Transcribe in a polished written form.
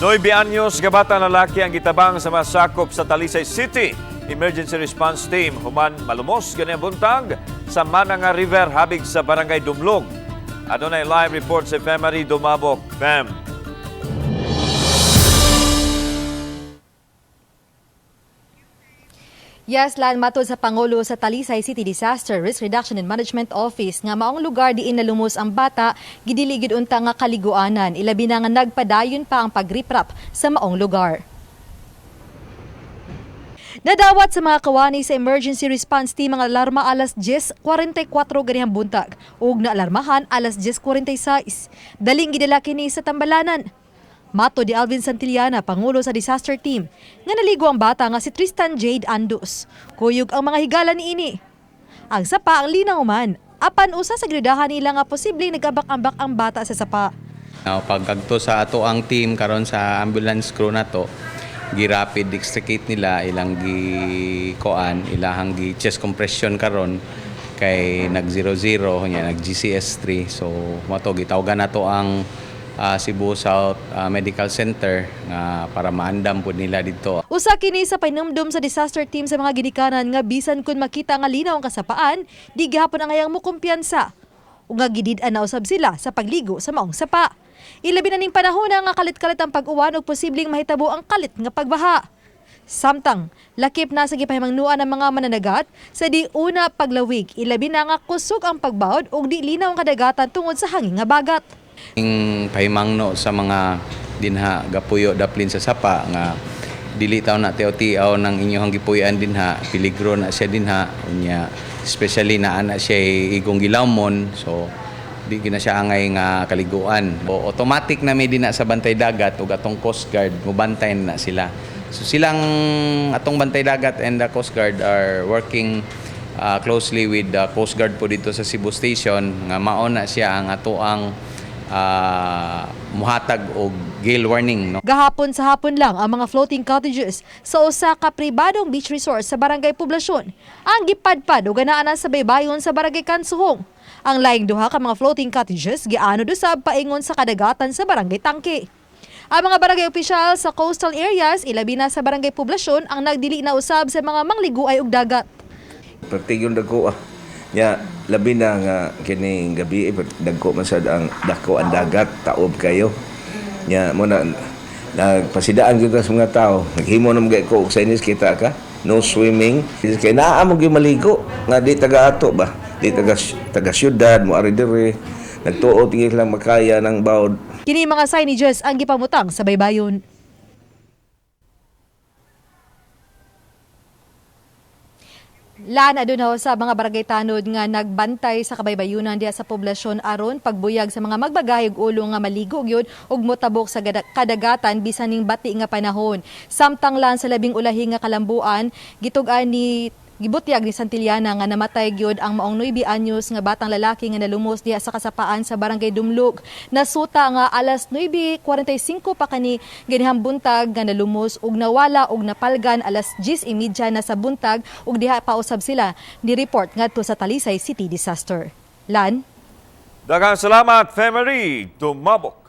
9 anyos nga bata lalaki ang gitabang sa masakop sa Talisay City Emergency Response Team human malumos ganihang buntag sa Mananga River habig sa Barangay Dumlog. Adunay live report si Femery Dumabok. Fem. Yes, Lan, matod sa Pangulo sa Talisay City Disaster Risk Reduction and Management Office nga maong lugar diin nalumos ang bata, gidili gyud unta nga kaliguanan, ilabi na nga nagpadayon pa ang pagriprap sa maong lugar. Nadawat sa mga kawani sa Emergency Response Team ang alarma alas 10:44 ganihang buntag ug naalarmahan alas 10:46. Daling gidala kini sa tambalanan. Mato di Alvin Santillana, pangulo sa disaster team, nga naligo ang bata nga si Tristan Jade Andus. Kuyog ang mga higala niini. Ang sapa ang linaw man, apan usa sa gridahan nila nga posibleng nag-ambak-ambak ang bata sa sapa. Now, pagkagto sa ato ang team karon sa ambulance crew nato, gi-rapid extricate nila ilang gi koan, ilahang gi chest compression karon kay nag 00 nya nag GCS 3. So mato gitawagan nato ang Cebu South Medical Center nga para maandam pud nila dito. Usa kini sa pahinumdom sa disaster team sa mga ginikanan nga bisan kun makita nga linaw ang kasapaan, di gihapon ang angayang mukumpiyansa. Ug nga gidid-an na usab sila sa pagligo sa maong sapa. Ilabi na ning panahon nga kalit-kalit ang pag-uwan ug posibleng mahitabo ang kalit nga pagbaha. Samtang, lakip na sa gipahimangnuan ng mga mananagat sa di una paglawig, ilabi na nga kusog ang pagbawod ug di linaw ang kadagatan tungod sa hangin nga bagat. Ing pahimangno sa mga dinha gapuyo daplin sa sapa nga dili taw na tiaw-tiaw ng inyong gipuy-an dinha, peligro na siya dinha unya, especially na ana siya igong gilawmon, so di gina siya angay nga kaliguan. O, automatic na may dinha sa bantay dagat ug atong Coast Guard mubantay na sila. So silang atong bantay dagat and the Coast Guard are working closely with the Coast Guard po dito sa Cebu Station nga mao na siya ang atoang muhatag og gale warning, no. Gahapon sa hapon lang ang mga floating cottages sa usa ka pribadong beach resort sa Barangay Poblacion ang gipadpad ug anaa na sa baybayon sa Barangay Kansuhong. Ang laing duha ka mga floating cottages gianod usab paingon sa kadagatan sa Barangay Tangke. Ang mga barangay opisyal sa coastal areas, ilabi na sa Barangay Poblacion, ang nagdili na usab sa mga mangliguay og dagat. Pertigon dagko ah. Nya labi na nga kining gabi dagko man sad ang dako ang dagat, taob kayo. Nya mo na nagpasidaan gyud sa mga tao. Naghimo na mga ko og signage, kita ka. No swimming. Kay naa mo gyud maligo nga di taga ato ba. Di taga taga syudad mo ari diri. Nagtuo tingin lang makaya ng bawd. Kini mga signages ang gipamutang sa baybayon. Lan, aduna sa mga barangay tanod nga nagbantay sa kabaybayunan diha sa poblasyon aron pagbuyag sa mga magbagayog ulo nga maligo gyud ug motabok sa kadagatan bisan ning bati nga panahon. Samtang lan sa labing ulahi nga kalambuan, gitug-an ni gibutyag ni Santillana nga namatay gyud ang maong 9 anyos nga batang lalaki nga nalumos diha sa kasapaan sa Barangay Dumlog. Nasuta nga alas 9:45 pa kani ganihang buntag nga nalumos ug nawala ug napalgan alas 10:30 na sa buntag ug diha pa usab sila ni report ngadto sa Talisay City Disaster. Lan. Daghang salamat, Femery Dumabok.